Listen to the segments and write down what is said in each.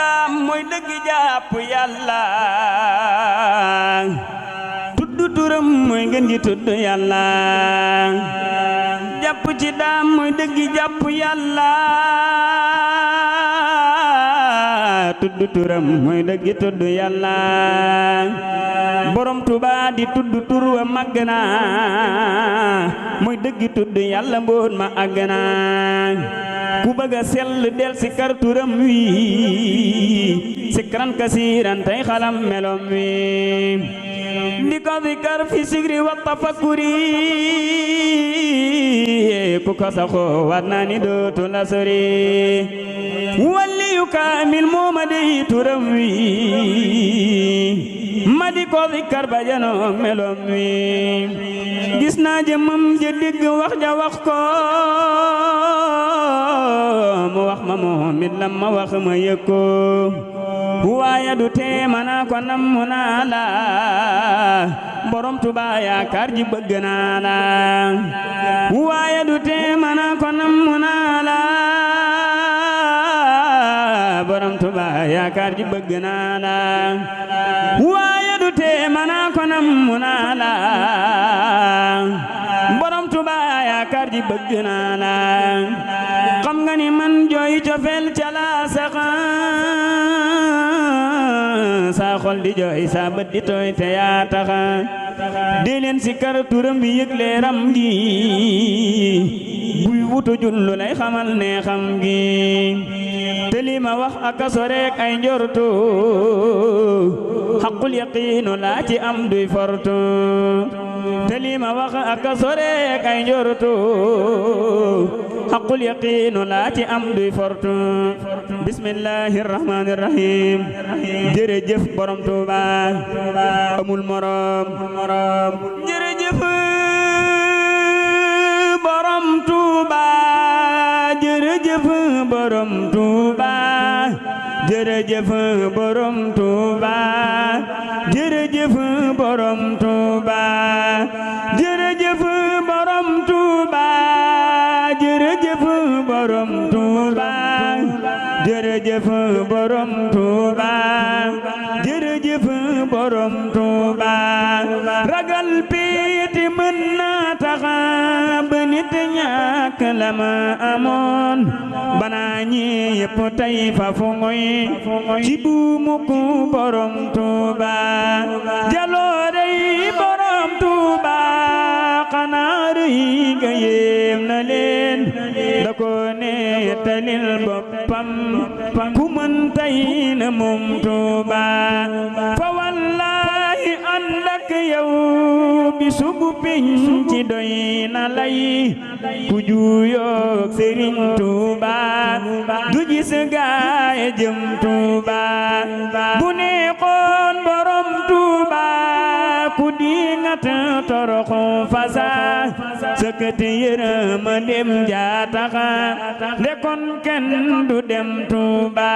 daam mooy dëgg jàpp yàlla tudd turam mooy ngeen di tudd yàlla jàpp ci daam mooy dëgg jàpp yàlla tudd turam mooy dëgg tudd yàlla borom Tuuba di tudd tur wa màgg na mooy dëgg tudd yàlla mboon ma àgg na ku bëgg a sell del si kar turam wi sikran kasiran tay xalam melom wi di ko zikar fi sigri wa tafakkuri ku ko saxoo war naa ni dootu la sori waliyu kaamil moo ma dey turam wi ma di ko zikar ba janoog melom wi gis naa jëmam ja dégg wax ja wax ko mu wax ma moom it lam ma wax ma yëg ko waaye du tee mana ko nammu naa la borom Tuuba yaakaar ji bëgg naa la waaye du tee mana ko nammu naa la borom Tuuba yaakaar ji bëgg naa la waaye du tee mana ko nammu naa la borom Tuuba yaakaar ji bëgg naa la xam nga ni man jooy cofeel ca la saxa saa xol di jooy saa bët di tooy te yaa taxa di leen si kar turam bi yëg leeram gi buy wutu jullu lay xamal ne xam gi te li ma wax aka soreek ay njortu xaqul yaqiinu laa ci am duy fortu te li ma wax aka soreek ay njortu xaqul yaqiinu laa ci am duy fortu bismillahir rahmanir rahim jërëjëf borom Tuuba amul morom jërëjëf borom Tuuba jërëjëf borom Tuuba jërëjëf borom Tuuba jërëjëf borom Tuuba jërëjëf borom Tuuba jërëjëf borom Tuuba jërëjëf borom Tuuba jërëjëf borom Tuuba ragal piiti mën na taxa ba nit ñàkk la ma amoon banaa ñi yëpp tey fa fu ngoy ci buumu ku borom Tuuba jaloore yi borom Tuuba xanaa rëy ga yéem na leen da ko nettalil boppam ku mën tey na moom Tuuba fa wallaahi ànd ak yow bi subu pinc doy na lay ku juuyoog Sëriñ Tuuba du gis gaay jëm Tuuba bu neexoon borom Tuuba ku dingat toroxu fasa sëkkati yërëma dem jaataxa ndekon kenn du dem Tuuba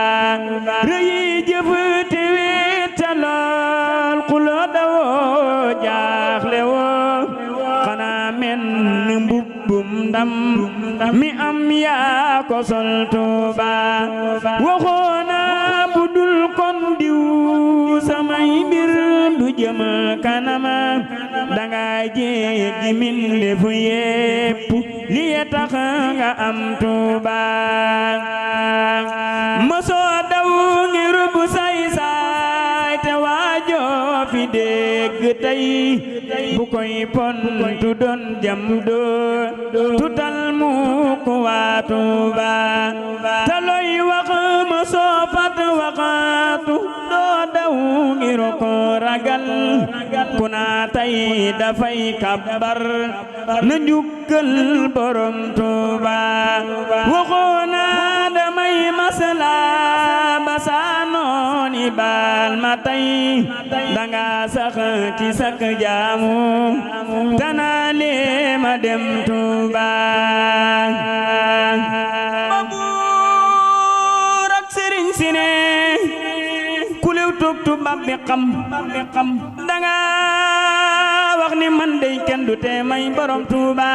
rëyi jëf te wéeta lool xuloo dawoo jaaxle woo xanaa men mbubbum ndam mi am yaa ko sol Tuuba waxoona bu dul kon diw samay mbir du jëm kanama danga jéggi mbindeef yépp li tax nga am Tuuba mosoo daw ngir bu say saay te waajoo fi dégg tey bu koy pontu doon jam doo tutal mu ko waa Tuuba te looy wax mosoo fat waxaatu doo daw ngir ko ragal ku naa tey dafay kabbar na njukkal borom Tuuba waxoona damay masla ba saa nooni baal ma tey danga sax ci sak jaamu tanaa lee ma dem Tuuba ba buur ak sëriñ si ne ku lew toog tubaab bi xam danga wax ni man dey kenn du tee may borom Tuuba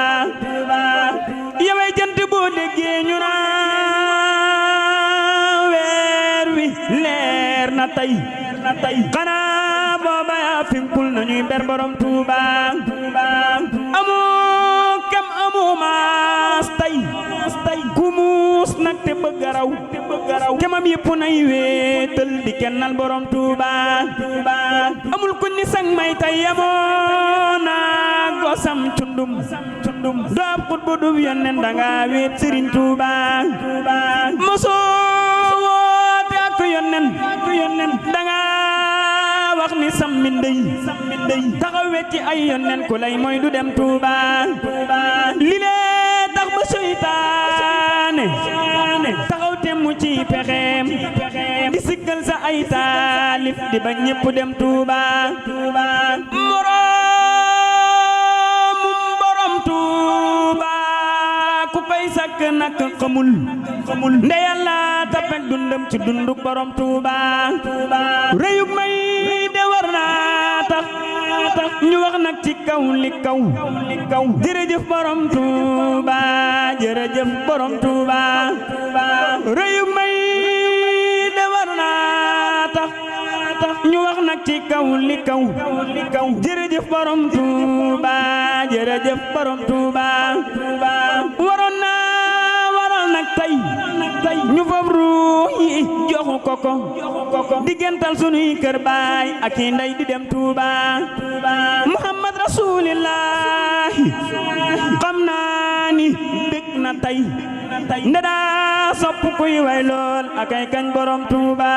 yaway jant boo déggee ñu naa weer wi leer na tey xanaa booba yaa fimpul nañuy ber borom Tuuba amoo kem amoo maas tey ku muus nag te bëgg a raw kemam yëpp nay wéetal di kennal borom Tuuba amul ku ni sang may tey amoo naa gosam cundum doob xut bu dub yonnen danga wéet Sëriñ Tuuba mosoo woote ak yonnen danga wax ni sammi ndey taxawe ci ay yonnen ku lay mooy du dem Tuuba li lee tax ba seytaane taxaw te mu ci pexeem di sikkal sa ay taalif di ba ñépp dem Tuuba moroomum borom Tuuba ku koy sakk nak xamul nde Yàlla tapek dundam ci dundu borom Tuuba rëyug may de war naa tax ñu wax nag ci kaw li kaw jërëjëf borom Tuuba jërëjëf borom Tuuba rëyug may de war naa tax ñu wax nag ci kaw li kaw jërëjëf borom Tuuba jërëjëf borom Tuuba waroon nag tey ñu fab ruux yi joxu koko diggantal sunuy kër baay ak i ndey di dem Tuuba Muhammad Rasulillahi xam naa ni bég na tey nda daa sopp kuy way lool ak ay kañ borom Tuuba